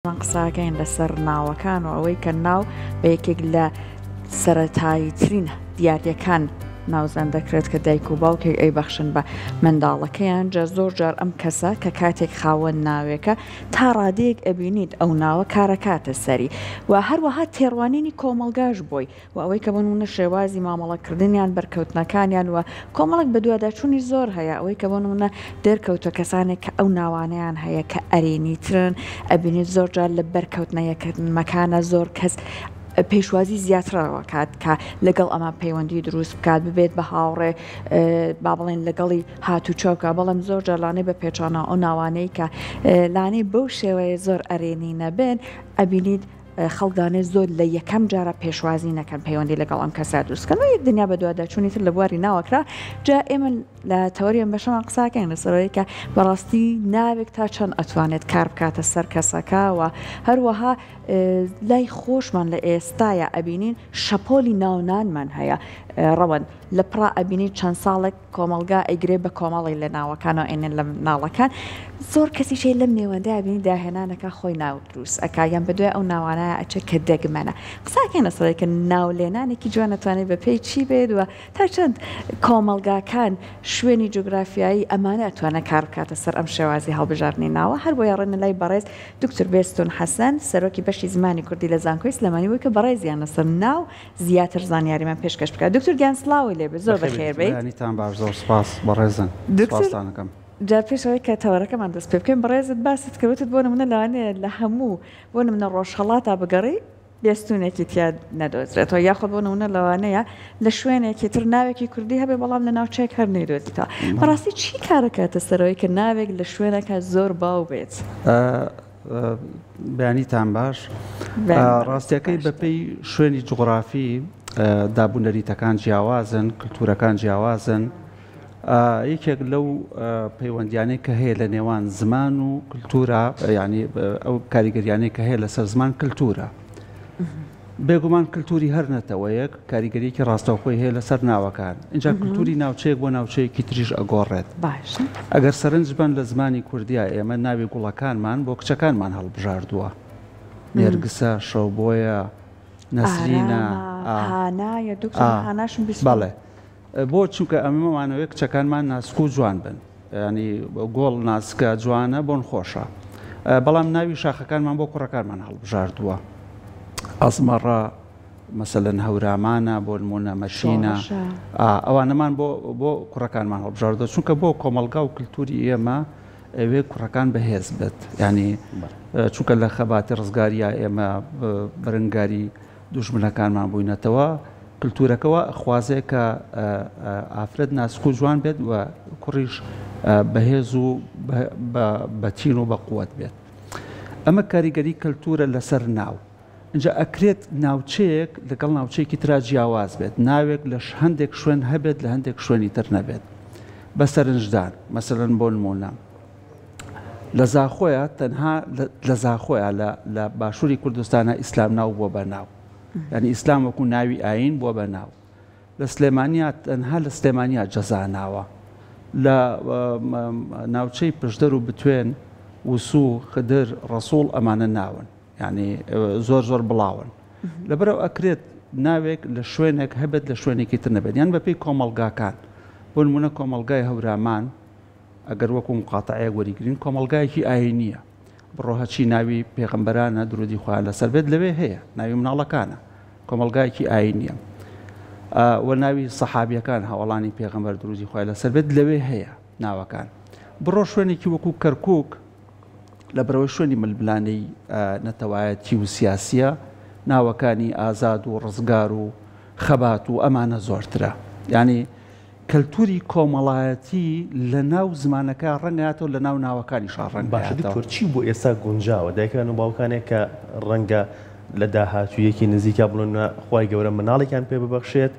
قسەکەین لەسەر ناوەکان و ئەوەی کە ناو بە یەکێک لە سەرەتاییترین دیارییەکان ناوزەند دەکرێت کە دایک و باوکێک ئەیبەخشن بە منداڵەکەیان، جا زۆر جار ئەم کەسە کە کاتێک خاوەن ناوێکە تا ڕادەیەک ئەبینیت ئەو ناوە کارەکاتە سەری و هەروەها تێڕوانینی کۆمەڵگاش بۆی و ئەوەی کە بۆ نموونە شێوازی مامەڵەکردنیان، بەرکەوتنەکانیان و کۆمەڵێک بەدواداچوونی زۆر هەیە، ئەوەی کە بۆ نموونە دەرکەوتووە کەسانێک کە ئەو ناوانەیان هەیە کە ئەرێنیترن، ئەبینیت زۆر جار لە بەرکەوتنە یەکەمەکانە زۆر کەس پێشوازی زیاترەوە کات کە لەگەڵ ئەمان پەیوەندی دروست بکات، ببێت بە هاوڕێ، با بڵێن لەگەڵی هاتوچۆ بکات، بەڵام زۆر جار لانەی بە پێچەوانەوە ئەو ناوانەی کە لانەی بەو شێوەیە زۆر ئەرێنی نەبن ئەبینیت خەڵکانێ زۆر لە یەکەم جارا پێشوازی نەکەن پەیوەندی لەگەڵ ئەم کەسە دروست کەن و یەک دنیا بەدواداچوونی تر لە بواری ناوە کرا. جا ئێمە لە تەوەری ئەم بەشەمان قساکەین لەسەرەوەی کە بەڕاستی ناوێک تا چەند ئەتوانێت کار بکاتە سەر کەسەکە و هەروەها لای خۆشمان لە ئێستایا ئەبینین شەپۆلی ناونانمان هەیە. ڕەوەند لە پڕا ئەبینی چەند ساڵێک کۆمەڵگا ئەیگرێ بە کۆمەڵی لە ناوەکانەوە ئەینێن لە مناڵەکان. زۆر کەسیش هەیە لەم نێوەندەیا بینی داهێنانەکە خۆی ناو دروست ئەکا یان بەدوای ئەو ناوانەیا ئەچێ کە دەگمەنە. قسەکەین لەسەر ئەوەی کە ناو لێنانێکی جوان ئەتوانێ بە پێی چی بێت و تا چەند کۆمەڵگاکان شوێنی جوگرافیایی ئەمانە ئەتوانێ کار بکاتە سەر ئەم شێوازی هەڵبژاردنی ناوە. هەربۆیە ڕێنە لای بەڕێز دکتور بێستون حەسەن سەرۆکی بەشی زمانی کوردی لە زانکۆی سلێمانی بۆی کە بەڕێزیان لەسەر ناو زیاتر زانیاریمان پێشکەش بکات. دکتور گیان سڵاوی لێ بێت، زۆر بەخێر بێیت. بەیانیتان باش، زۆر سپاس بەڕێزن، دکتور سپاستان ئەکەم. جا پێش ئەوەی کە تەوەرەکەمان دەست پێ بکەین بەڕێزت باست کرد وتت بۆ نمونە لەوانەیە لە هەموو بۆ نمونە ڕۆژهەڵاتا بگەڕێی بێستونێکی تیا نەدۆزرێتەوە یاخود بۆ نمونە لەوانەیە لە شوێنێکی تر ناوێکی کوردی هەبێ بەڵام لە ناوچەیەک هەر نەیدۆزیتەوە. بەڕاستی چی کارەکاتە سەرەوەی کە ناوێک لە شوێنێکا زۆر باو بێت؟ بەیانیتان باش. ڕاستیەکەی بەپێی شوێنی جوغرافی دابونەریتەکان جیاوازن، کلتورەکان جیاوازن. یەکێک لەو پەیوەندیانەی کە هەیە لە نێوان زمان و کلتورە، یعنی ئەو کاریگەریانەی کە هەیە لەسەر زمان کلتورە. بێگومان کلتوری هەر نەتەوەیەک کاریگەریەکی ڕاستەوخۆی هەیە لەسەر ناوەکان، ئینجا کلتوری ناوچەیەک بۆ ناوچەیەکی تریش ئەگۆڕێت. باشە. ئەگەر سەرنج بەن لە زمانی کوردیا ئێمە ناوی گوڵەکانمان بۆ کچەکانمان هەڵبژاردووە، نێرگسە، شەوبۆیە، نەسرینە، ئارامە، هانایە، دکتۆر من هاناشم بیستووە. بەڵێ. بۆ؟ چونکە ئەمەمانەوێ کچەکانمان ناسک و جوان بن. یانی گۆڵ ناسکە، جوانە، بۆن خۆشە. بەڵام ناوی شاخەکانمان بۆ کوڕەکانمان هەڵبژاردووە. ئەزمەڕە، مەسەلەن هەورامانە، بۆ نموونە مەشینە، ئەوانەمان بۆ بۆ کوڕەکانمان هەڵبژاردووە. چونکە بۆ کۆمەڵگا و کلتوری ئێمە ئەوێ کوڕەکان بەهێز بێت. یانی چونکە لە خەباتی ڕزگارییا ئێمە بەرەنگاری دوژمنەکانمان بووینەتەوە، کلتورەکە وا ئەخوازێ کە ئافرەت ناسک و جوان بێت و کوڕیش بەهێز و بەتین و بەقوەت بێت. ئەمە کاریگەری کەلتورە لەسەر ناو. ئینجا ئەکرێت ناوچەیەک لەگەڵ ناوچەیەکی ترا جیاواز بێت، ناوێک لە هەندێک شوێن هەبێت لە هەندێک شوێنی تر نەبێت. بە سەرنجدان مەسەلەن بۆ نموونە لە زاخۆیا تەنها لە زاخۆیا لە باشووری کوردستانە ئیسلام ناو بووە بە ناو. یانی ئیسلام وەکو ناوی ئایین بووە بە ناو. لە سلێمانیا تەنها لە سلێمانیا جەزا ناوە. لە ناوچەی پشدەر و بتوێن وسوو، خدر، ڕەسووڵ ئەمانە ناون. یانی زۆر زۆر بڵاون. لەبەرئەوە ئەکرێت ناوێک لە شوێنێک هەبێت لە شوێنێکی تر نەبێت. یان بەپێی کۆمەڵگاکان. بۆ نموونە کۆمەڵگای هەورامان ئەگەر وەکو مقاتەعەیەک وەریگرین کۆمەڵگایەکی ئایینییە. بڕۆ هەرچی ناوی پێغەمبەرانە درودی خوایان لەسەر بێت لەوێ هەیە ناوی مناڵەکانە کۆمەڵگایەکی ئاینیە و ناوی سەحابیەکان هاوڵانی پێغەمبەر درودی خوای لەسەر بێت لەوێ هەیە ناوەکان بڕۆ شوێنێکی وەکو کەرکک لە بەرەوەی شوێنی ململانێی نەتەوایەتی و سیاسیە ناوەکانی ئازاد و ڕزگار و خەبات و ئەمانە زۆرترە یعنی کەلتوری کۆمەڵایەتی لە ناو زمانەکە ڕەنگاتەوە لە ناو ناوەکانیشا ڕەنگ باشە دەیاتەوە. دکتۆر چی بۆ ئێستا گونجاوە دایکان و باوکانێک کە ڕەنگە لە داهاتوویەکی نزیکا بڵێن خوای گەورە مناڵێکیان پێ ببەخشێت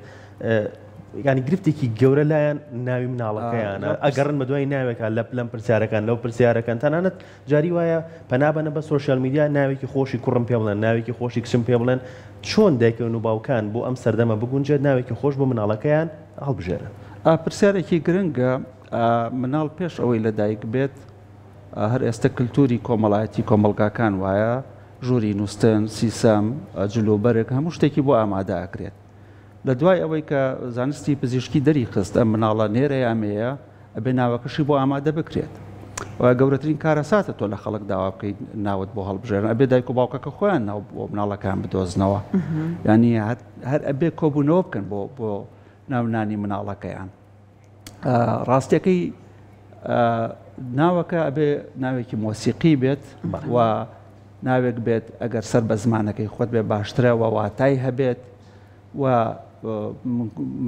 یانی گرفتێکی گەورە لایەن ناوی مناڵەکەیانە ئەگەڕن بە دوای ناوێکا لە لەم پرسیارەکان لەو پرسیارەکان تەنانەت جاری وایە پەنا بەنە بە سۆشیال میدیا ناوێکی خۆشی کوڕم پێ بڵێن ناوێکی خۆشی کچم پێ بڵێن چۆن دایکان و باوکان بۆ ئەم سەردەمە بگونجێت ناوێکی خۆش بۆ مناڵەکەیان هەڵبژێرن؟ پرسیارێکی گرنگە، مناڵ پێش ئەوەی لە دایک بێت هەر ئێستە کلتوری کۆمەڵایەتی کۆمەڵگاکان وایە ژووری نووستن، سیسەم، جلوبەرگ، هەموو شتێکی بۆ ئامادە ئەکرێت. لە دوای ئەوەی کە زانستی پزیشکی دەری خست ئەم مناڵە نێرە یا مێیە، ئەبێ ناوەکەشی بۆ ئامادە بکرێت. و گەورەترین کارەساتە تۆ لە خەڵک داوا بکەیت ناوت بۆ هەڵبژێرن، ئەبێ دایک و باوکەکە خۆیان ناو بۆ مناڵەکان بدۆزنەوە. یانی هەر ئەبێ کۆبوونەوە بکەن بۆ بۆ ناونانی مناڵەکەیان. ڕاستیەکەی ناوەکە ئەبێ ناوێکی مۆسیقی بێت و ناوێک بێت ئەگەر سەر بە زمانەکەی خۆت بێ باشترە و واتای هەبێت و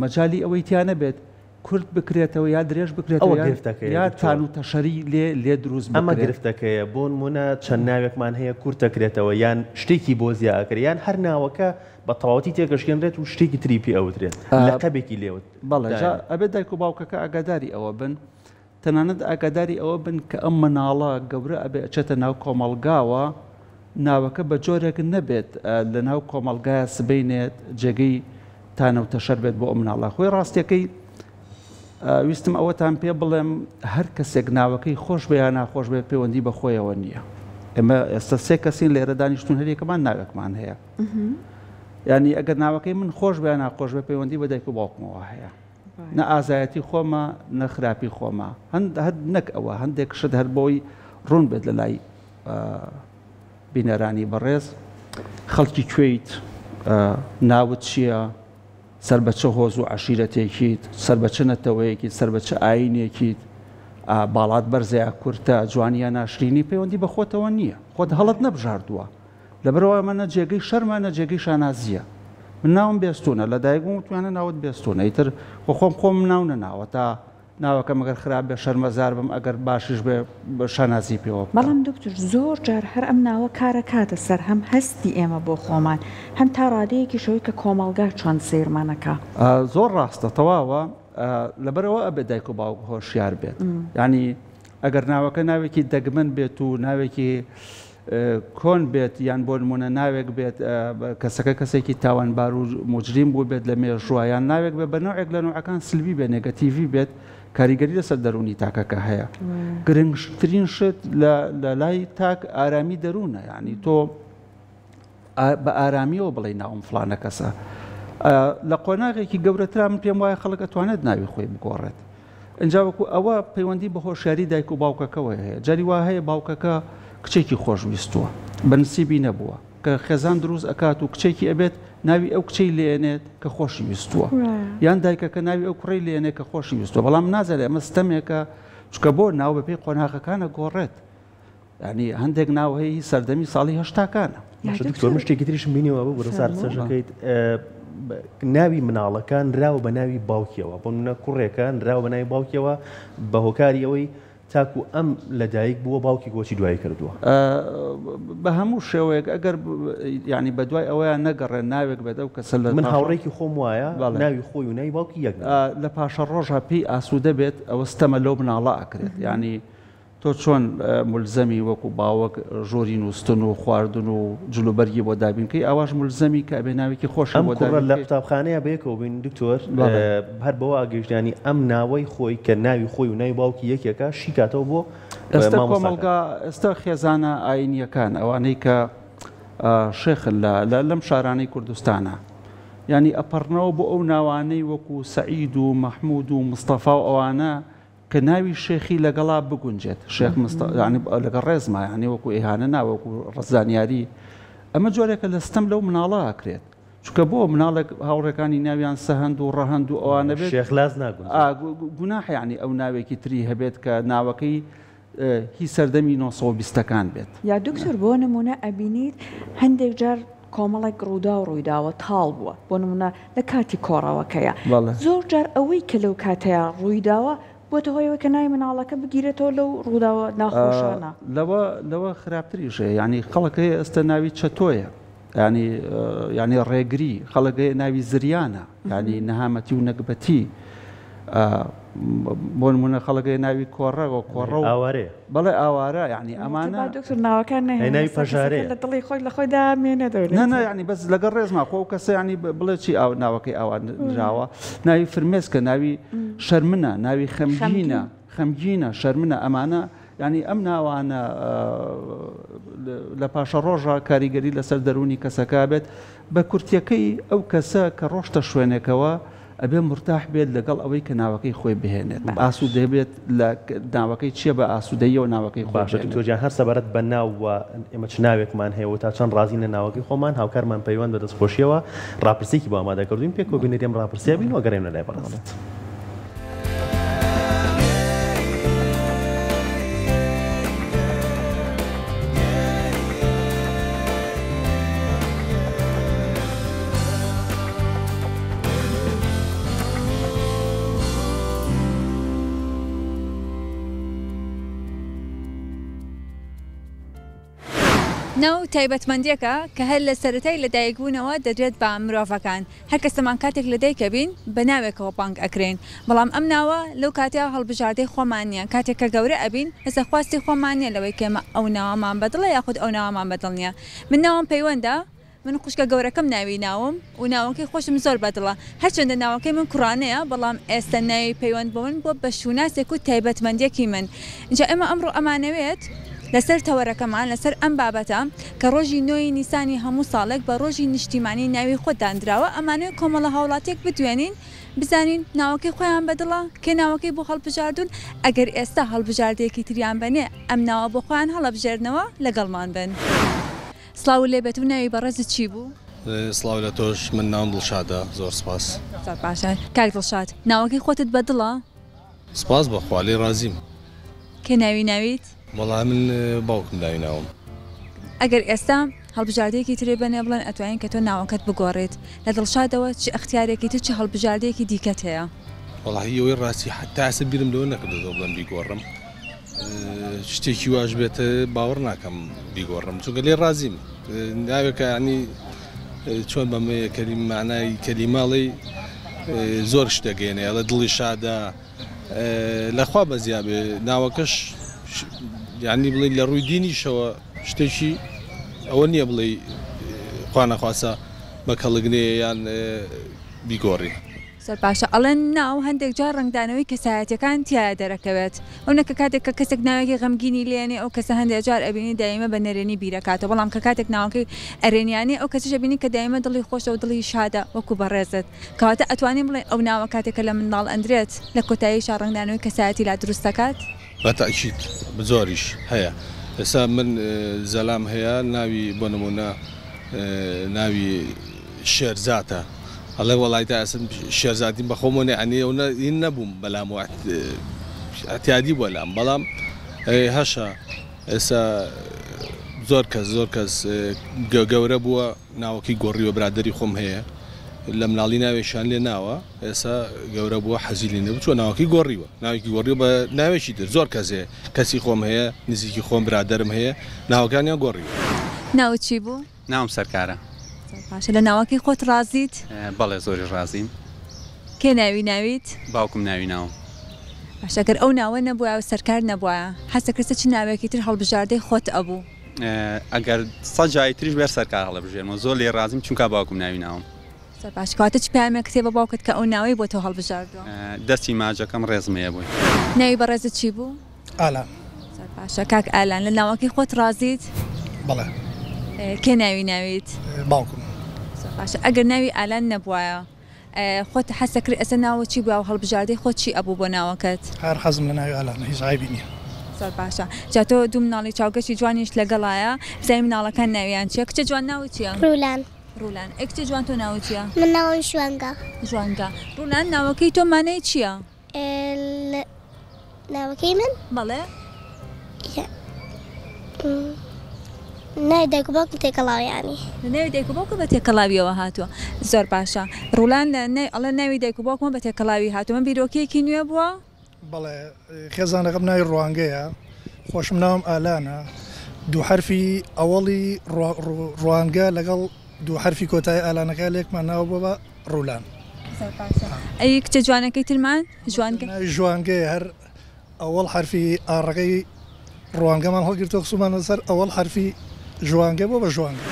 مەجای ئەوەی تیانە بێت کورت بکرێتەوە یا درێژ بکرێتەوە یا تان و تەشەری لێ لێ دروست ئەمە گرفتەکەیە بۆ نمونە چەند ناوێکمان هەیە کورتەکرێتەوە یان شتێکی بۆ زیاکرێت یان هەر ناوەکە بە تەواوەتی تێکەشکێنرێت و شتێکی تری پێ ئەوترێت لەقەبێکی لێوت. بەڵێ جا ئەبێت دایک و باوکەکە ئاگاداری ئەوە بن تەنانەت ئاگاداری ئەوە بن کە ئەم مناڵە گەورە ئەبێ ئەچێتە ناو کۆمەڵگاوە ناوەکە بە جۆرێک نەبێت لە ناو کۆمەڵگایە سبەینێت جێگەی تانە و تەشەر بێت بۆ ئەم مناڵە خۆی ڕاستیەکەی ویستم ئەوەتان پێ بڵێم هەر کەسێک ناوەکەی خۆش بێ یا ناخۆش بێ پەیوەندی بە خۆیەوە نییە ئێمە ئێستا سێ کەسین لێرە دانیشتون هەریەکەمان ناوێکمان هەیە ینی ئەگەر ناوەکەی من خۆش بێ ناخۆش بێ پەیوەندی بە دایک و باوکمەوە هەیە نە ئازایەتی خۆمە نە خراپی خۆمە هەند هەر نەک ئەوە هەندێک شت هەر بۆی ڕوون بێت لە لای بینەرانی بەڕێز خەڵکی کوێیت ناوت چییە سەر بە چ هۆز و عەشیرەتێکیت، سەر بە چ نەتەوەیەکیت، سەر بە چ ئایینێکیت، باڵات بەرزە یا کورتە، جوانی یا ناشرینی، پەیوەندی بە خۆتەوە نییە. خۆت هەڵت نەبژاردووە. لەبەرئەوە ئەمە نە جێگەی شەرمە، نە جێگەی شانازییە. من ناوم بێستوونە، لەدایک بووم وتویانە ناوت بێستوونە. ئیتر خۆ خۆم خۆمم ناو نەناوە تا ناوەکەم ئەگەر خراپ بێ شەرمەزار بم ئەگەر باشیش بێ شانازی پێوە بکەم. بەڵام دکتۆر زۆر جار هەر ئەم ناوە کارەکاتە سەر هەم هەستی ئێمە بۆ خۆمان هەم تا ڕادەیەکیش ئەوەی کە کۆمەڵگا چۆن سەیرمان ئەکا. زۆر ڕاستە تەواوە لەبەرئەوە ئەبێ دایک و باوک هۆشیار بێت یانی ئەگەر ناوەکە ناوێکی دەگمەن بێت و ناوێکی کۆن بێت یان بۆ نمونە ناوێک بێت کەسەکە کەسێکی تاوانبار و موجریم بوو بێت لە مێژووە یان ناوێک بێت بە نەوعێک لە نەوعەکان سلبی بێت نێگەتیڤی بێت کاریگەری لەسەر دەروونی تاکەکە هەیە گرنگترین شت لە لای تاک ئارامی دەروونە یعنی تۆ بە ئارامیەوە بڵێ ناوم فلانە کەسە لە قۆناغێکی گەورەترا من پێم وایە خەڵک ئەتوانێت ناوی خۆی بگۆڕێت ئینجا وەکو ئەوە پەیوەندی بە هۆشیاری دایک و باوکەکەوە هەیە جاری وا هەیە باوکەکە کچێکی خۆش ویستووە بە نسیبی نەبووە کە خێزان دروست ئەکات و کچێکی ئەبێت ناوی ئەو کچەی لێنێت کە خۆشی ویستووە یان دایکەکە ناوی ئەو کوڕی لێنێ کە خۆشی ویستووە بەڵام نازانێت ئەمە ستەمێکە چونکە بۆ ناو بەپێی قۆناغەکانە گۆڕێت یانی هەندێک ناو هەیە هی سەردەمی ساڵی هەشتاکانە. باشە دکتۆر من شتێکی تریشم بینیوە ببورە سار قسەشەکەیت ناوی مناڵەکە نراوە بە ناوی باوکیەوە بۆ نمونە کوڕێکە نراوە بە ناوی باوکیەوە بە هۆکاری ئەوەی تاکو ئەم لەدایک بووە باوکی کۆچی دوایی کردووە. بە هەموو شێوەیەک ئەگەر یانی بە دوای ئەوەیان نەگەڕێن ناوێک بێت ئەو کەسە لە من هاوڕێکی خۆم وایە ناوی خۆی و ناوی باوکی یەک لە پاشەڕۆژا پێی ئاسوودە بێت ئەوە ستەمە لەو مناڵە ئەکرێت یانی تۆ چۆن مولزەمی وەکو باوک ژووری نووستن و خواردن و جلوبەرگی بۆ دابین کەی ئاواش مولزەمی کە ئەبێ ناوێکی خۆشی ئەم بۆ کوڕە دابین لە کەی. قوتابخانەیە بەیەکەوە بووین دکتۆر بەڵێ. هەر بەوە ئەگەیشت یانی ئەم ناوەی خۆی کە ناوی خۆی و ناوی باوکی یەکێکە شیکاتەوە بۆ ئێستا مامۆستاکان. کۆمەڵگا ئێستا خێزانە ئاینییەکان ئەوانەی کە شێخن لە لە لەم شارانەی کوردستانە یانی ئەپەڕنەوە بۆ ئەو ناوانەی وەکو سەعید و مەحمود و مستەفا و ئەوانە کە ناوی شێخی لەگەڵا بگونجێت شێخ مستە یانی لەگەڵ ڕێزما یانی وەکو ئیهانە نا وەکو زانیاری ئەمە جۆرێکە لە ستەم لەو مناڵە ئەکرێت چونکە بۆ مناڵێک هاوڕێکانی ناویان سەهەند و ڕەهەند و ئەوانە بێت شێخ لاز ناگونجێت ئا گوناحە یانی ئەو ناوێکی تری هەبێت کە ناوەکەی هی سەردەمی 920 ەکان بێت. یا دکتۆر بۆ نمونە ئەبینیت هەندێک جار کۆمەڵێک ڕووداو ڕوویداوە تاڵ بووە بۆ نمونە لە کاتی کۆڕەوەکەیا زۆر جار ئەوەی کە لەو کاتەیا ڕوویداوە بۆتە هۆی ئەوەی کە ناوی مناڵەکە بگیرێتەوە لەو ڕووداوە ناخۆشانە. لەوە لەوە خراپتریش هەیە یانی خەڵک هەیە ئێستا ناوی چەتۆیە یانی یانی ڕێگری خەڵک هەیە ناوی زریانە یانی نەهامەتی و نەگبەتی بۆ نمونە خەڵک هەیە ناوی کۆڕە و کۆڕە و ئاوارەیە بەڵێ ئاوارە یعنی ئەمانە با دکتۆر ناوەکان نەهێنێ ناوی پەژارەیە لە دڵی خۆی لە خۆی دامێنێتەوە نا نا یعنی بەس لەگەڵ ڕێزما خۆ ئەو کەسە یعنی بڵێ چی ئاو ناوەکەی ئاوا نراوە ناوی فرمێسکە ناوی شەرمنە ناوی خەمگینە خەمگینە شەرمنە ئەمانە یانی ئەم ناوانە لە پاشەڕۆژا کاریگەری لەسەر دەروونی کەسەکە بێت. بە کورتیەکەی ئەو کەسە کە ڕۆشتە شوێنێکەوە ئەبێ مورتاح بێت لەگەڵ ئەوەی کە ناوەکەی خۆی بهێنێت، ئاسوودە بێت لە ناوەکەی چیە بە ئاسوودەییەوە ناوەکەی خۆی باشە بهێنێت. دکتۆر گیان هەر سەبارەت بە ناو و ئێمە چ ناوێکمان هەیە و تا چەند ڕازین لە ناوەکەی خۆمان هاوکارمان پەیوەند بە دەستخۆشیەوە ڕاپرسیەکی بۆ ئامادە کردووین پێکەوە بینەری ئەم ڕاپرسیە بین و ئەگەڕێینەوە لای بەڕێزت. ناو تایبەتمەندیەکە کە هەر لە سەرەتای لەدایکبوونەوە دەدرێت بە مرۆڤەکان، هەر کەسەمان کاتێک لەدایک ئەبین بە ناوێکەوە بانگ ئەکرێین، بەڵام ئەم ناوە لەو کاتەیا هەڵبژاردەی خۆمان نیە، کاتێک کە گەورە ئەبین لەسەر خواستی خۆمان نیە لەوەی کە ئێمە ئەو ناوەمان بەدڵە یاخود ئەو ناوەمان بەدڵ نیە. من ناوم پەیوەندە، من خوشکە گەورەکەم ناوی ناوم و ناوەکەی خۆشم زۆر بەدڵە، هەرچەندە ناوەکەی من کوڕانەیە بەڵام ئێستا ناوی پەیوەند بۆ من بووە بە شوناسێک و تایبەتمەندیەکی من. ئینجا ئێمە ئەمڕۆ ئەمانەوێت لەسەر تەوەرەکەمان لەسەر ئەم بابەتە کە ڕۆژی نۆ ی نیسانی هەموو ساڵێک بە ڕۆژی نیشتیمانی ناوی خۆت داندراوە ئەمانەوێت کۆمەڵە هاوڵاتیەک بدوێنین بزانین ناوەکەی خۆیان بەدڵە کێ ناوەکەی بۆ هەڵبژاردوون ئەگەر ئێستا هەڵبژاردەیەکی تریان بەنێ ئەم ناوە بۆ خۆیان هەڵەبژێرنەوە لەگەڵمان بن. سڵاوو لێبێت و ناوی بەڕێزت چی بوو؟ سڵاو لە تۆش من ناوم دڵشادە زۆر سپاس. زۆر باشە کاک دڵشاد ناوەکەی خۆتت بەدڵە؟ سپاس بە خوا لێی ڕازیم. کێ ناوی ناویت؟ وەڵا من باوکم ناوی ناوم. ئەگەر ئێستا هەڵبژاردەیەکی ترێ بەنێ بڵێن ئەتوانین کە تۆ ناوەکەت بگۆڕیت لە دڵشادەوە چ ئەختیارێکی تر چ هەڵبژاردەیەکی دیکەت هەیە؟ وەڵاهی ئەوەی ڕاستی حەتا ئێستا بیرم لەوە نەکردۆتەوە بڵێم بیگۆڕم شتێکی واش بێت باوەڕ ناکەم بیگۆڕم چونکە لێ ڕازیم ناوێکە ینی چۆن بەمەیە کەلیم معنای کەلیماڵی زۆر شتەگەێنێ ئەڵێ دڵی شادە لەخوا بەزیا بێ ناوەکەش یانی بڵێ لە ڕووی دینیشەوە شتێکی ئەوە نییە بڵێ خوا نەخواسە بە کەڵک نێ یان بیگۆڕی. زۆر باشە ئەڵێن ناو هەندێک جار ڕەنگدانەوەی کەسایەتیەکان تیایا دەرەکەوێت ئەو نە کە کاتێک کە کەسێک ناوێکی غەمگینی لێنێ ئەو کەسە هەندێک جار ئەبینی دایمە بە نەرێنی بیرەکاتەوە بەڵام کە کاتێک ناوەکەی ئەرێنیانەیە ئەو کەسەش ئەبینی کە دایمە دڵی خۆشە و دڵی شادە وەکو بەڕێزت کەواتە ئەتوانین بڵێین ئەو ناوە کاتێک کە لە منداڵ ئەندرێت لە کۆتاییشا ڕەنگدانەوەی کەسایەتی لا دروست دەکات؟ بە تەئکید زۆریش هەیە ئێستا من زەلام هەیە ناوی بۆ نمونە ناوی شێرزاتە ئەڵێ وەڵای تا ئێستا شێرزادیم بە خۆمەوە نیە یانی ئەونە هین نەبووم بەلام و ئیعتیادی بووە لام بەڵام هەشە ئێستا زۆر کەس زۆر کەس گەورە بووە ناوەکەی گۆڕیوە برادەری خۆم هەیە لە مناڵی ناوێکیان لێ ناوە ئێستا گەورە بووە حەزی لێ نەبوو چووە ناوەکەی گۆڕیوە ناوێکی گۆڕیوە بە ناوێکی تر زۆر کەس هەیە کەسی خۆم هەیە نزیکی خۆم برادەرم هەیە ناوەکانیان گۆڕیوە. ناوت چی بوو؟ ناوم سەرکارە. زۆر باشە لە ناوەکەی خۆت ڕازیت؟ بەڵێ زۆریش ڕازیم. کێ ناوی ناویت؟ باوکم ناوی ناوم. باشە گەر ئەو ناوە نەبوایە و سەرکار نەبوایە حەزدەکرد چ ناوێکی تر هەڵبژاردەی خۆت ئەبوو؟ ئەگەر سە جاری تریش بێ سەرکار هەڵەبژێرمەوە زۆر لێی ڕازیم چونکا باوکم ناوی ناوم. زۆر باشە کەواتە چ پەیامێکت هەیە بۆ باوکت کە ئەو ناوەی بۆ تۆ هەڵبژاردووە؟ دەستی ماجەکەم ڕێزم هەیە بۆی. ناوی بەڕێزت چی بوو؟ ئالان. زۆر باشە کاک ئالان لە ناوەکەی خۆت ڕازیت؟ بەڵێ. کێ ناوی ناویت؟ باوکم. زۆر باشە ئەگەر ناوی ئالان نەبوایە خۆت حەز دەکرد ئێستا ناوت چی بوایە و هەڵبژاردەی خۆت چی ئەبوو بۆ ناوەکەت؟ هەر حەزم لە ناوی ئالانە هیچ عەیبی نییە. زۆر باشە جا تۆ دوو مناڵی چاوگەشی جوانیشت لەگەڵایە بزانین مناڵەکان ناویان چیە کچە جوان ناوت چیە؟ ڕولان. ڕولان ئەی کچە جوان تۆ ناوت چیە؟ من ناوم ژوانگە. ژوانگە ڕولان ناوەکەی تۆ مانای چیە؟ ناوەکەی من؟ بەڵێ. ناوی دایک و باوکم تێکەڵاوە یانی. لە ناوی دایک و باوکە بە تێکەڵاویەوە هاتووە زۆر باشە ڕولان ئەڵێ ناوی دایک و باوکمە بە تێکەڵاوی هاتووە من بیرۆکەیەکی نوێ بووە؟ بەڵێ خێزانەکەم ناوی ڕوانگەیە خۆشم ناوم ئالانە دوو حەرفی ئەوەڵی ڕوانگە لەگەڵ دوو حەرفی کۆتایی ئالانەکە لێکمان ناوە بووە بە ڕولان. زۆر باشە ئەی کچە جوانەکەی ترمان ژوانگە؟ ناوی ژوانگەیە هەر ئەوەڵ حەرفی ئاڕەکەی ڕوانگەمان هەڵگرتووە خستوومانە سەر ئەوەڵ حەرفی ژوانگە بووە بە ژوانگە.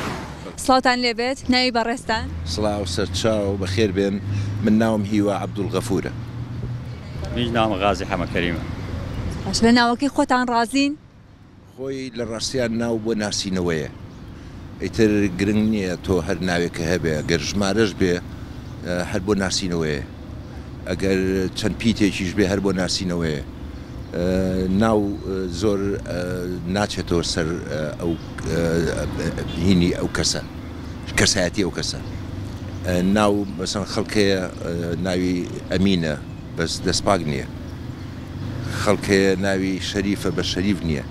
سڵاوتان لێبێت ناوی بەڕێزتان؟ سڵاو سەرچاو بەخێر بێن من ناوم هیوا عەبدولغەفورە. منیش ناوم غازی حەمە کەریمە. باش لە ناوەکەی خۆتان ڕازین؟ خۆی لە ڕاستیا ناو بۆ ناسینەوەیە ئیتر گرنگ نییە تۆ هەر ناوێکە هەبێ گەر ژمارەش بێ هەر بۆ ناسینەوەیە ئەگەر چەند پیتێکیش بێ هەر بۆ ناسینەوەیە ناو زۆر ناچێتەوە سەر ئەو هینی ئەو کەسە کەسایەتی ئەو کەسە ناو مەسەن خەڵک هەیە ناوی ئەمینە بەس دەستپاک نییە خەڵک هەیە ناوی شەریفە بە شەریف نییە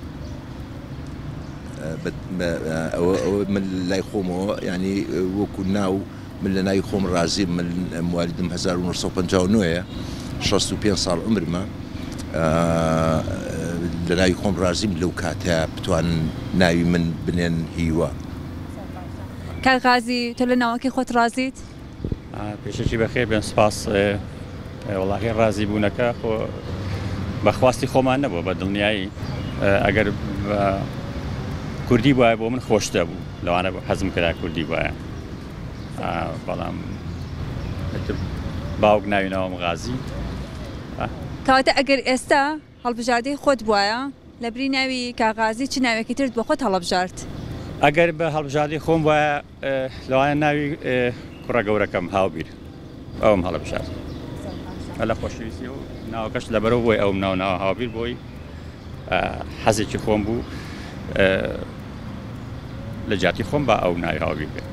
ئەوە من لای خۆمەوە ینی وەکو ناو من لە ناوی خۆم ڕازیم من موالیدم 1959 ە 65 ساڵ عمرمە لە ناوی خۆم ڕازیم لەو کاتە بتوانن ناوی من بنێن هیوا. کاک غازی تۆ لە ناوەکەی خۆت ڕازیت؟ پێشەکی بەخێر بێن سپاس وەڵاهی ڕازی بوونەکە خۆ بە خواستی خۆمان نەبووە بە دڵنیایی ئەگەر کوردی بوایە بۆ من خۆشتە بوو لەوانە بوو حەزم کرا کوردی بوایە بەڵام باوک ناوی ناوم غازی کەواتە ئەگەر ئێستا هەڵبژاردەی خۆت بوایە لەبری ناوی کاک غازی چ ناوێکی ترت بۆ خۆت هەڵەبژارد؟ ئەگەر بە هەڵبژاردەی خۆم بوایە لەوانە ناوی کوڕە گەورەکەم هاوبیر ئەوم هەڵەبژارد لە خۆشەویستی و ناوەکەش لەبەرەوە بۆی ئەوم ناو ناوە هاوبیر بۆی حەزێکی خۆم بوو لە جیاتی خۆم با ئەو ناوی هاوبیر بێت.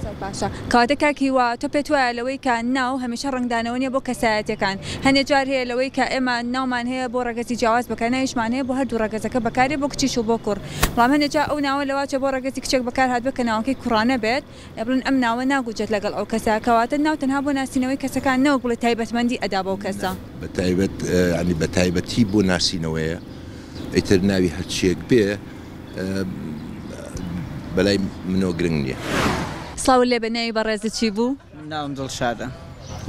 زۆر باشە کەواتە کاک هیوا تۆ پێت وایە لەوەی کە ناو هەمیشە ڕەنگدانەوە نیە بۆ کەسایەتیەکان هەنێ جار هەیە لەوەی کە ئێمە ناومان هەیە بۆ ڕەگەزی جیاواز بەکار ناویشمان هەیە بۆ هەردوو ڕەگەزەکە بەکارێ بۆ کچیش و بۆ کوڕ بەڵام هەنێ جار ئەو ناوە لەواچێ بۆ ڕەگەزی کچێک بەکار هاتبێ کە ناوەکەی کوڕانە بێت بڵێن ئەم ناوە ناگوجێت لەگەڵ ئەو کەسە کەواتە ناو تەنها بۆ ناسینەوەی کەسەکان نەوەک بڵێ تایبەتمەندی ئەدا بەو کەسە. بە تایبەت یانی بە تایبەتی بۆ ناسینەوەیە ئیتر ناوی هەرچیەک بێ بەلای منەوە گرنگ نیە. سڵاوت لێبێ ناوی بەڕێزت چی بوو؟ من ناوم دڵشادە.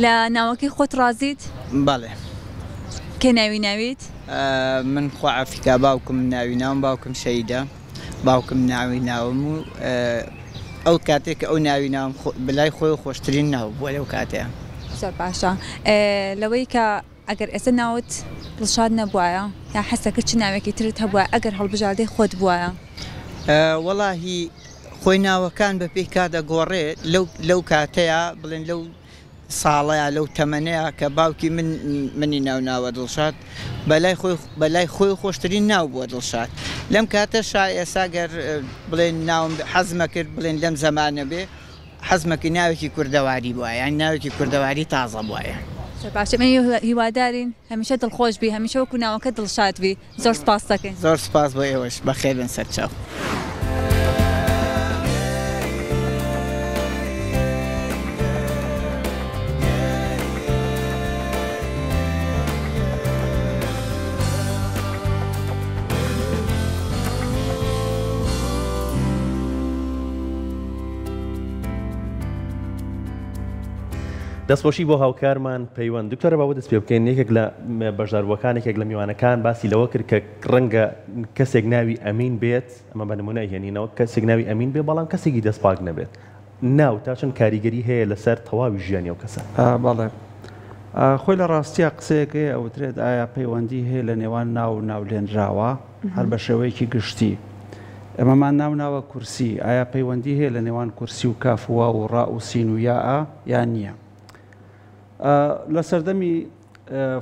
لە ناوەکەی خۆت ڕازیت؟ بەڵێ. کێ ناوی ناویت؟ من خوا عەفیکا باوکم ناوی ناوم باوکم شەهیدە باوکم ناوی ناوم و ئەو کاتێک کە ئەو ناوی ناوم بەلای خۆی خۆشترین ناو بووە لەو کاتەیە. زۆر باشە لەوەی کە ئەگەر ئێستا ناوت دڵشاد نەبوایە یان حەزتەکرد چ ناوێکی ترت هەبوایە ئەگەر هەڵبژاردەی خۆت بوایە؟ وەڵاهی خۆی ناوەکان بە پێی کات ئەگۆڕێ لەو لەو کاتەیا بڵێن لەو ساڵەیا لەو تەمەنەیا کە باوکی من منی ناو ناوە دڵشاد بەلای خۆی بەلای خۆی خۆشترین ناو بووە دڵشاد لەم کاتەشا ئێستا گەر بڵێن ناوم حەزمە کرد بڵێن لەم زەمانە بێ حەزمەکی ناوێکی کوردەواری بوایە یان ناوێکی کوردەواری تازە بوایە. زۆر باشە ئێمە هیوادارین هەمیشە دڵخۆش بی هەمیشە وەکو ناوەکەت دڵشاد بی زۆر سپاست دەکەین. زۆر سپاس بۆ ئێوەش بەخێر بێن سەرچاو. دەستخۆشی بۆ هاوکارمان پەیوەند. دکتۆرە با بۆ دەست پێ بکەین یەکێک لە بەشداربووەکان یەکێک لە میوانەکان باسی لەوە کرد کە ڕەنگە کەسێک ناوی ئەمین بێت ئەمە بە نمونە ئەیهێنینەوە کەسێک ناوی ئەمین بێ بەڵام کەسێکی دەست پاک نەبێت ناو تا چەند کاریگەری هەیە لەسەر تەواوی ژیانی ئەو کەسە؟ بەڵێ خۆی لە ڕاستیا قسەیەک هەیە ئەوترێت ئایا پەیوەندی هەیە لە نێوان ناو و ناولێنراوە؟ هەر بە شێوەیەکی گشتی ئێمەمان ناو ناوە کورسی، ئایا پەیوەندی هەیە لە نێوان کورسی و کاف و واو و ڕا و سین و یاء یان نییە؟ لە سەردەمی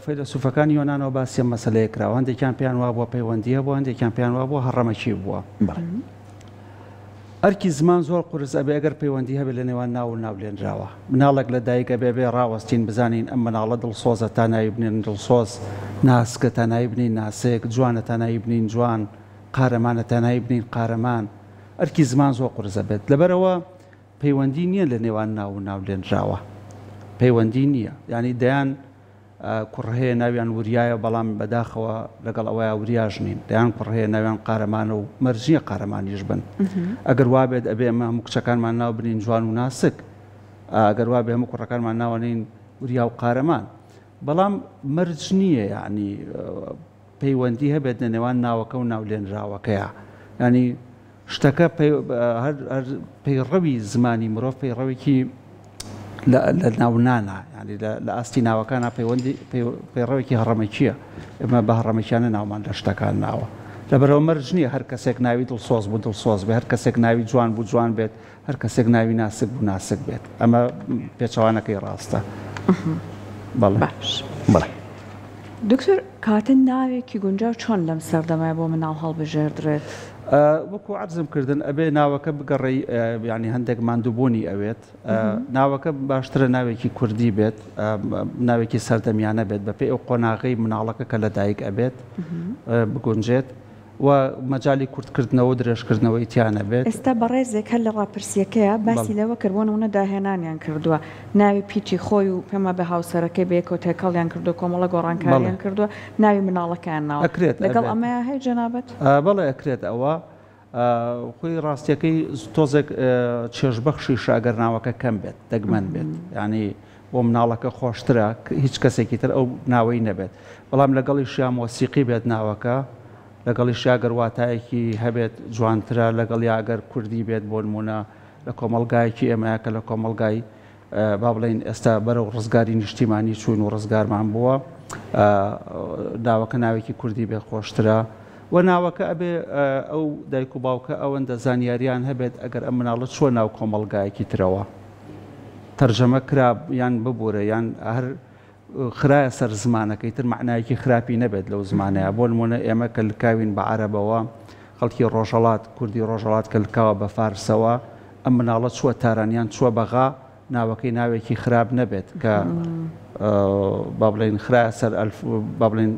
فەیلەسوفەکانی یۆنانەوە باسی ئەم مەسەلەیە کراوە، هەندێکیان پێیان وابووە پەیوەندی هەبووە، هەندێکیان پێیان وابووە هەڕەمەکی بووە. ئەرکی زمان زۆر قورس ئەبێ ئەگەر پەیوەندی هەبێ لە نێوان ناو و ناولێنراوە. مناڵێک لە دایک ئەبێ ئەبێ ڕاوەستین بزانین ئەم مناڵە دڵسۆزە تا ناوی بنێن دڵسۆز، ناسکە تا ناوی بنێین ناسک، جوانە تا ناوی بنێین جوان، قارەمانە تا ناوی بنێین قارەمان. ئەرکی زمان زۆر قورس ئەبێت. لەبەرئەوە پەیوەندی نییە لە نێوان ناو و ناولێنراوە. پەیوەندی نییە. یانی دەیان کوڕ هەیە ناویان وریایە بەڵام بەداخەوە لەگەڵ ئەوەیا وریاش نین، دەیان کوڕ هەیە ناویان قارەمانە و مەرج نییە قارەمانیش بن. ئەگەر وابێت ئەبێ ئێمە هەموو کچەکانمان ناو بنێین جوان و ناسک، ئەگەر وابێ هەموو کوڕەکانمان ناوەنێین وریا و قارەمان. بەڵام مەرج نییە یەعنی پەیوەندی هەبێت لە نێوان ناوەکە و ناولێنراوەکەیا. یانی شتەکە هەر پەیڕەوی زمانی مرۆڤ پەیڕەوێکی. لە ناونانا یانی لە ئاستی ناوەکانا پەیوەندی پەیڕەوێکی هەڕەمەکییە ئێمە بە هەڕەمەکیانە ناومان لە شتەکان ناوە لەبەرئەوە مەرج نییە هەر کەسێک ناوی دڵسۆز بوو دڵسۆز بێت هەر کەسێک ناوی جوان بوو جوان بێت هەر کەسێک ناوی ناسک بوو ناسک بێت ئەمە پێچەوانەکەی ڕاستە بەڵێ. باش بەڵێ. دکتۆر کاتە ناوێکی گونجاو چۆن لەم سەردەمە بۆ مناڵ هەڵبژێردرێت؟ وەکو عەرزم کردن ئەبێ ناوەکە بگەڕێی یانی هەندێک ماندووبوونی ئەوێت ناوەکە باشترە ناوێکی کوردی بێت ناوێکی سەردەمیانە بێت بەپێی ئەو قۆناغەی مناڵەکە کە لەدایک ئەبێت بگونجێت و مەجالی کورتکردنەوە و درێژکردنەوەی تیا نەبێت. ئێستا بەڕێزێک هەر لە ڕاپرسیەکەیا باسی لەوە کرد بۆ نمونە داهێنانیان کردووە ناوی پیتی خۆی و پێم وابێ هاوسەرەکەی بەیەکەوە تێکەڵیان کردووە کۆمەڵە گۆڕانکاریان کردووە ناوی مناڵەکەیان ناوە ئەکرێت لەگەڵ ئەمەیا هەیە جەنابت؟ بەڵێ ئەکرێت ئەوە خۆی ڕاستیەکەی تۆزێک چێژبەخشیشە ئەگەر ناوەکە کەم بێت دەگمەن بێت یانی بۆ مناڵەکە خۆشترە هیچ کەسێکی تر ئەو ناوەی نەبێت بەڵام لەگەڵیشیا مۆسیقی بێت ناوەکە لەگەڵیشیا گەر واتایەکی هەبێت جوانترە لەگەڵیا گەر کوردی بێت بۆ نمونە لە کۆمەڵگایەکی ئێمەیە کە لە کۆمەڵگای با بڵێین ئێستا بەرەو ڕزگاری نیشتیمانی چووین و ڕزگارمان بووە ناوەکە ناوێکی کوردی بێ خۆشترە و ناوەکە ئەبێ ئەو دایک و باوکە ئەوەندە زانیاریان هەبێت ئەگەر ئەم مناڵە چووە ناو کۆمەڵگایەکی ترەوە تەرجەمە کرا یان ببورە یان هەر خرایە سەر زمانەکەی تر مەعنایەکی خراپی نەبێت لەو زمانەیا بۆ نموونە ئێمە کە لکاوین بە عەرەبەوە خەڵکی ڕۆژهەڵات کوردی ڕۆژهەڵات کە لکاوە بە فارسەوە ئەم مناڵە چووە تاران یان چووە بەغا ناوەکەی ناوێکی خراپ نەبێت کە با بڵێین خرایە سەر ئەلف با بڵێین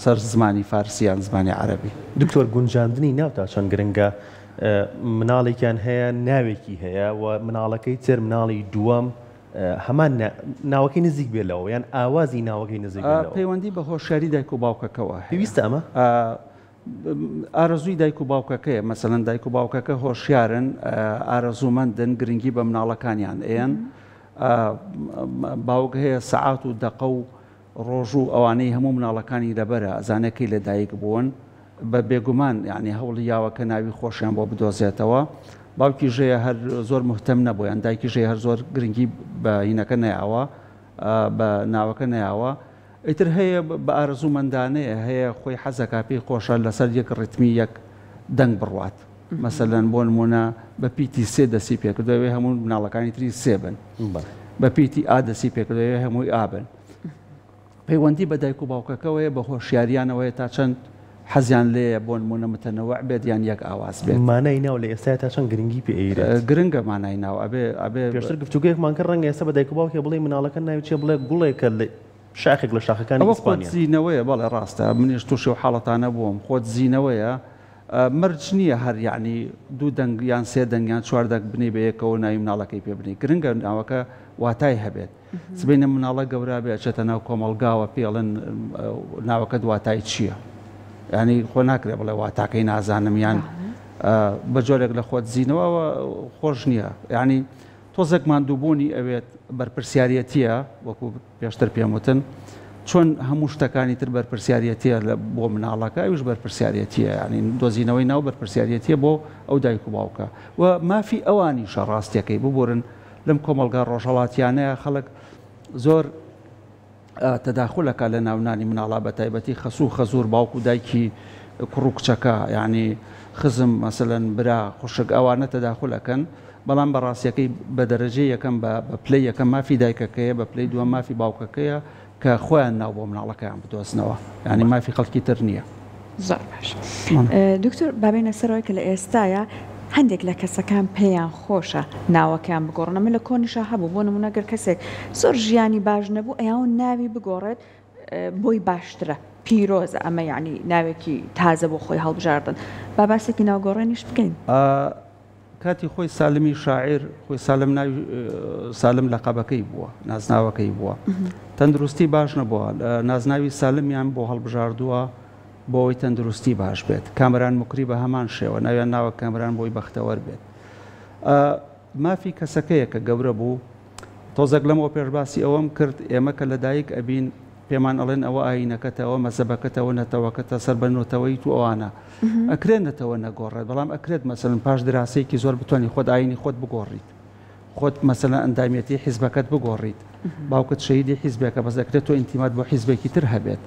سەر زمانی فارسی یان زمانی عەرەبی. دکتۆر گونجاندنی ناو تا چەند گرنگە مناڵێکیان هەیە ناوێکی هەیە و مناڵەکەی تر مناڵی دووەم هەمان ناوەکەی نزیک بێت لەوە یان ئاوازی ناوەکەی نزیک بێت لەوە. پەیوەندی بە هۆشیاری دایک و باوکەکەوە هەیە. پێویستە ئەمە؟ ئارەزووی دایک و باوکەکەیە، مەسەلەن دایک و باوکەکە هۆشیارن، ئارەزوومەندن، گرنگی بە مناڵەکانیان ئەیەن. باوک هەیە سەعات و دەقە و ڕۆژ و ئەوانەی هەموو مناڵەکانی لەبەرە، ئەزانێ کەی لە دایک بوون. بە بێگومان یانی هەوڵی یاوە کە ناوی خۆشیان بۆ بدۆزێتەوە. باوکیش هەیە هەر زۆر موهتەم نەبووە یان دایکیش هەیە هەر زۆر گرنگی بە هینەکە نەیاوە، بە ناوەکە نەیاوە. ئیتر هەیە بە ئارەزوومەندانەیە، هەیە خۆی حەزەکا پێی خۆشە لەسەر یەک ڕیتمی یەک دەنگ بڕوات. مەسەلەن بۆ نموونە بە پیتی سێ دەستی پێکردووە ئەوێ هەموو مناڵەکانی تری سێ بن. بە پیتی ئا دەستی پێکردووە ئەوێ هەمووی ئا بن. پەیوەندی بە دایک و باوکەکەوەیە، بە هۆشیاریانەوەیە تا چەند حەزیان لێیە بۆ نموونە متەنەوع بێت یان یەک ئاواز بێت. مانای ناو لە ئێستایا تا چەند گرنگی پێ ئەیرێت؟ گرنگە مانای ناو ئەبێ ئەبێ. پێشتر گفتوگۆیەکمان کرد ڕەنگە ئێستا بە دایک و باوکێک بڵێی مناڵەکەت ناوی چیە بڵێ گوڵێکە لە شاخێک لە شاخەکانی ئەوە ئیسپانیا. خۆدزینەوەیە بەڵێ ڕاستە منیش توشی ئەو حاڵەتانە بووم خۆدزینەوەیە مەرج نییە هەر یەعنی دوو دەنگ یان سێ دەنگ یان چوار دەنگ بنێی بە یەکەوە ناوی مناڵەکەی پێ بنێی گرنگە ناوەکە واتای هەبێت سبەینێ مناڵە گەورە بێ ئەچێتە ناو کۆمەڵگاوە پێی ئەڵێن ناوەکەت واتای چییە؟ یانی خۆ ناکرێ بڵێ واتاکەی نازانم یان بە جۆرێک لە خۆت زینەوە خۆش نییە یانی تۆزێک ماندووبوونی ئەوێت بەرپرسیارەتیە وەکو پێشتر پێم وتن چۆن هەموو شتەکانی تر بەرپرسیارەتیە بۆ مناڵەکە ئەویش بەرپرسیارەتیە یانی دۆزینەوەی ناو بەرپرسیارەتیە بۆ ئەو دایک و باوکە و مافی ئەوانیشە ڕاستیەکەی ببورن لەم کۆمەڵگا ڕۆژهەڵاتیانەیا خەڵک زۆر تەداخول ئەکا لە ناونانی مناڵا بە تایبەتی خەسوو و خەزوور باوک و دایکی کوڕ و کچەکە یانی خزم مەسەلەن برا خوشک ئەوانە تەداخول ئەکەن بەڵام بە ڕاستیەکەی بە دەرەجەی یەکەم بە پلەی یەکەم مافی دایکەکەیە بە پلەی دووەم مافی باوکەکەیە کە خۆیان ناو بۆ مناڵەکەیان بدۆزنەوە یانی مافی خەڵکی تر نییە. زۆر باش دکتۆر با بێینە سەرەوەی کە لە ئێستایا هەندێک لە کەسەکان پێیان خۆشە ناوەکەیان بگۆڕن ئەمە لە کۆنیشا هەبوو بۆ نمونە گەر کەسێک زۆر ژیانی باش نەبوو ئەیاون ناوی بگۆڕێت بۆی باشترە پیرۆزە ئەمە یعنی ناوێکی تازە بۆ خۆی هەڵبژاردن با باسێکی ناوگۆڕێنیش بکەین. کاتی خۆی سالمی شاعیر خۆی سالم ناوی سالم لەقەبەکەی بووە نازناوەکەی بووە تەندروستی باش نەبووە نازناوی سالمیان بۆ هەڵبژاردووە بۆ ئەوەی تەندروستی باش بێت کامەران موکری بە هەمان شێوە ناویان ناوە کامەران بۆی بەختەوەر بێت مافی کەسەکەیە کە گەورە بوو تۆزێک لەمەوە پێش باسی ئەوەم کرد ئێمە کە لەدایک ئەبین پێمان ئەڵێن ئەوە ئایینەکەتە ئەوە مەزەبەکەتە ئەوە نەتەوەکەتە سەر بە نۆتەوەیت و ئەوانە ئەکرێت نەتەوە نەگۆڕێت بەڵام ئەکرێت مەسەلەن پاش دراسەیەکی زۆر بتوانی خۆت ئایینی خۆت بگۆڕیت. خۆت مەسەلەن ئەندامیەتی حیزبەکەت بگۆڕیت، باوکت شەهیدی حیزبێکە بەس ئەکرێت تۆ ئینتیمات بۆ حیزبێکی تر هەبێت.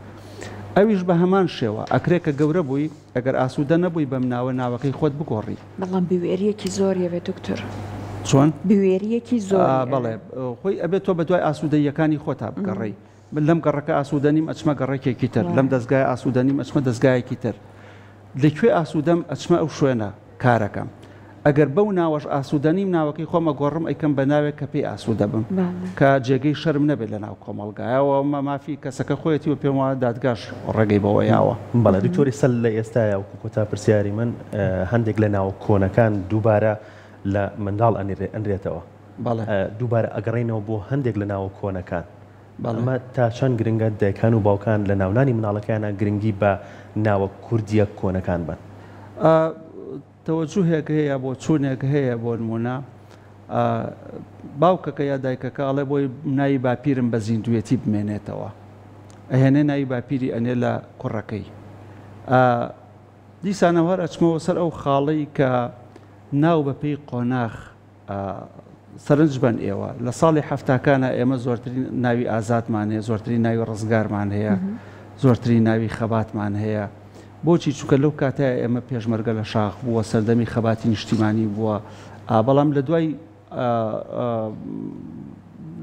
ئەویش بە هەمان شێوە ئەکرێ کە گەورە بووی ئەگەر ئاسوودە نەبووی بەم ناوە ناوەکەی خۆت بگۆڕی. بەڵام بوێرییەکی زۆری ئەوێ دکتۆر. چۆن؟ بوێرییەکی زۆری ئەوێ. بەڵێ خۆی ئەبێت تۆ بە دوای ئاسوودەییەکانی خۆتا بگەڕێی. من لەم گەڕەکە ئاسوودە نیم ئەچمە گەڕەکێکی تر، لەم دەزگایە ئاسوودە نیم ئەچمە دەزگایەکی تر. لە کوێ ئاسوودەم ئەچمە ئەو شوێنە کارەکەم. ئەگەر بەو ناوەش ئاسوودە نیم ناوەکەی خۆم ئەگۆڕم ئەیکەم بە ناوێک کە پێی ئاسوودە بم کە جێگەی شەرم نەبێت لە ناو کۆمەڵگایە و ئەمە مافی کەسەکە خۆیەتی و پێم وایە دادگاش ڕێگەی بەوە یاوە. بەڵێ دکتۆر ئێستا لە ئێستایا وەکو کۆتا پرسیاری من هەندێک لە ناوە کۆنەکان دووبارە لە منداڵ ئەنرێتەوە بەڵێ دووبارە ئەگەڕێینەوە بۆ هەندێک لە ناوە کۆنەکان ئەمە تا چەند گرنگە دایکان و باوکان لە ناونانی مناڵەکەیانا گرنگی بە ناوە کوردییە کۆنەکان بەن؟ تەوەجوهێک هەیە، بۆچوونێک هەیە، بۆ نموونە باوکەکە یا دایکەکە ئەڵێ بۆی ناوی باپیرم بە زیندووێتی بمێنێتەوە، ئەهێنێ ناوی باپیری ئەنێ لە کوڕەکەی. دیسانەوە هەر ئەچمەوە سەر ئەو خاڵەی کە ناو بەپێی قۆناغ سەرنج بەن ئێوە لە ساڵی حەفتاکانا ئێمە زۆرترین ناوی ئازادمان هەیە، زۆرترین ناوی ڕزگارمان هەیە، زۆرترین ناوی خەباتمان هەیە. بۆچی؟ چونکە لەو کاتەیە ئێمە پێشمەرگە لە شاخ بووە، سەردەمی خەباتی نیشتیمانی بووە، بەڵام لە دوای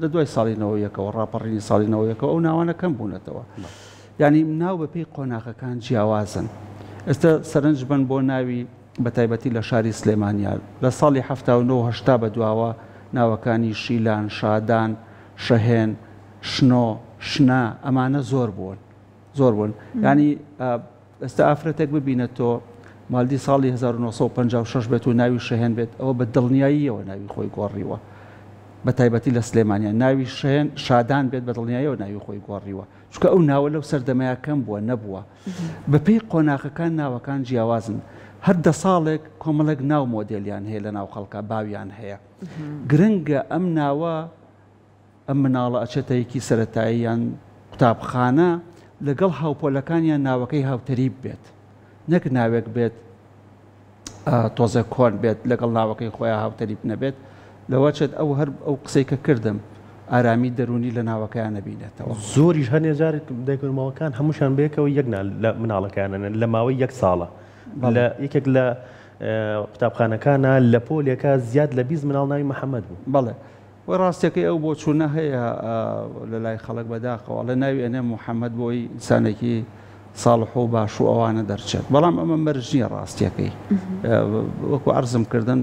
لە دوای ساڵی نەوەیەکەوە ڕاپەڕینی ساڵی نەوەیەکەوە ئەو ناوانە کەم بوونەتەوە. یعنی ناو بەپێی قۆناغەکان جیاوازن. ئێستا سەرنج بن بۆ ناوی بەتایبەتی لە شاری سلێمانیا لە ساڵی 79 و 80 بە دواوە ناوەکانی شیلان، شادان، شەهێن، شنۆ، شنە ئەمانە زۆر بوون زۆر بوون یانی ئێستا ئافرەتێک ببینە تۆ مالدی ساڵی 1956 بێت و ناوی شەهێن بێت ئەوە بە دڵنیاییەوە ناوی خۆی گۆڕیوە بە تایبەتی لە سلێمانیا ناوی شەهێن شادان بێت بە دڵنیاییەوە ناوی خۆی گۆڕیوە چونکە ئەو ناوە لەو سەردەمەیا کەم بووە نەبووە بەپێی قۆناغەکان ناوەکان جیاوازن هەر دە ساڵێک کۆمەڵێک ناو مۆدێلیان هەیە لە ناو خەڵکا باویان هەیە گرنگە ئەم ناوە ئەم مناڵە ئەچێتە یەکی سەتایی یان قوتابخانە لەگەڵ هاوپۆلەکانیان ناوەکەی هاوتەریب بێت نەک ناوێک بێت تۆزێک کۆن بێت لەگەڵ ناوەکەی خۆیان هاوتەریب نەبێت لەوە چێت ئەو هەر ئەو قسەی کە کردم ئارامی دەروونی لە ناوەکەیان نەبینێتەوە. زۆریش هەنێ جار دایک و ماوەکان هەمووشیان بەیەکەوە یەک نا لە مناڵەکەیان ئەنێن لە ماوەی یەک ساڵە لە یەکێک لە قوتابخانەکانە لە پۆلێکا زیاد لە 20 مناڵ ناوی محەممەد بوو. بەڵێ وە ڕاستیەکەی ئەو بۆچوونە هەیە لە لای خەڵک بەداخەوە ئەڵێ ناوی ئەنێ محەممەد بۆی ئینسانێکی ساڵح و باش و ئەوانە دەرچێت بەڵام ئەمە مەرج نییە ڕاستیەکەی وەکو عەرزم کردن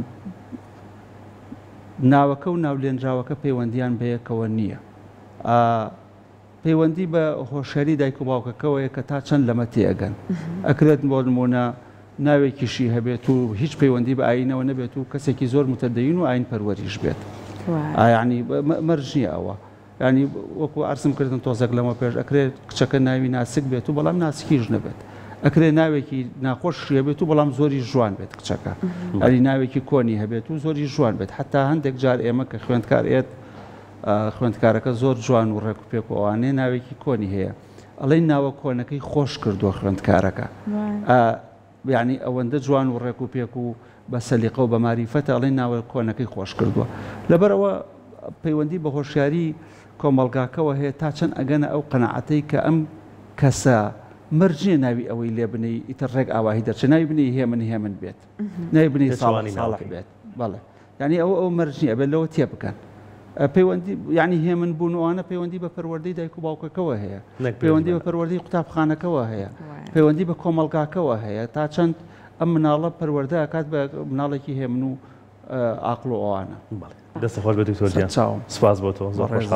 ناوەکە و ناولێنراوەکە پەیوەندیان بەیەکەوە نییە پەیوەندی بە هۆشیاری دایک و باوکەکەوەیە کە تا چەند لەمە تێئەگەن. ئەکرێت بۆ نموونە ناوێکیشی هەبێت و هیچ پەیوەندی بە ئایینەوە نەبێت و کەسێکی زۆر متەدەین و ئایین پەروەریش بێت. یانی مەرج نییە ئەوە. یانی وەکو عەرزم کردن تۆزێک لەمە پێش ئەکرێت کچەکە ناوی ناسک بێت و بەڵام ناسکیش نەبێت. ئەکرێ ناوێکی ناخۆشی هەبێت و بەڵام زۆری ژوان بێت کچەکە. ئەری ناوێکی کۆنی هەبێت و زۆری ژوان بێت. حتا هەندێک جار ئێمە کە خوێندکار ئێت خوێندکارەکە زۆر جوان و ڕێک و پێک و ئەوانەیە ناوێکی کۆنی هەیە ئەڵێن ناوە کۆنەکەی خۆش کردووە خوێندکارەکە یعنی ئەوەندە جوان و ڕێک و پێک و بە سەلیقە و بە ماریفەتە ئەڵێن ناوە کۆنەکەی خۆش کردووە لەبەرەوە پەیوەندی بە هۆشیاری کۆمەڵگاکەوە هەیە تا چەند ئەگەنە ئەو قەناعەتەی کە ئەم کەسە مەرج نییە ناوی ئەوەی لێ بنێی ئیتر ڕێک ئاواهی دەرچێ ناوی بنێی هێمن هێمن بێت ناوی بنێی ساڵح ساڵح بێت بەڵێ یانی ئەوە ئەو مەرج نییە ئەبێت لەوە تێبگەن. پەیوەندی یعنی هێمن بوون ئەوانە پەیوەندی بە پەروەردەی دایک و باوکەکەوە هەیە پەیوەندی بە پەروەردەی قوتابخانەکەوە هەیە پەیوەندی بە کۆمەڵگاکەوە هەیە تا چەند ئەم مناڵە پەروەردە ئەکات بە مناڵێکی هێمن و ئاقڵ و ئەوانە. دەست خۆش بێت دکتۆر گیان. سوپاس بۆ تۆ زۆر خۆشحاڵ.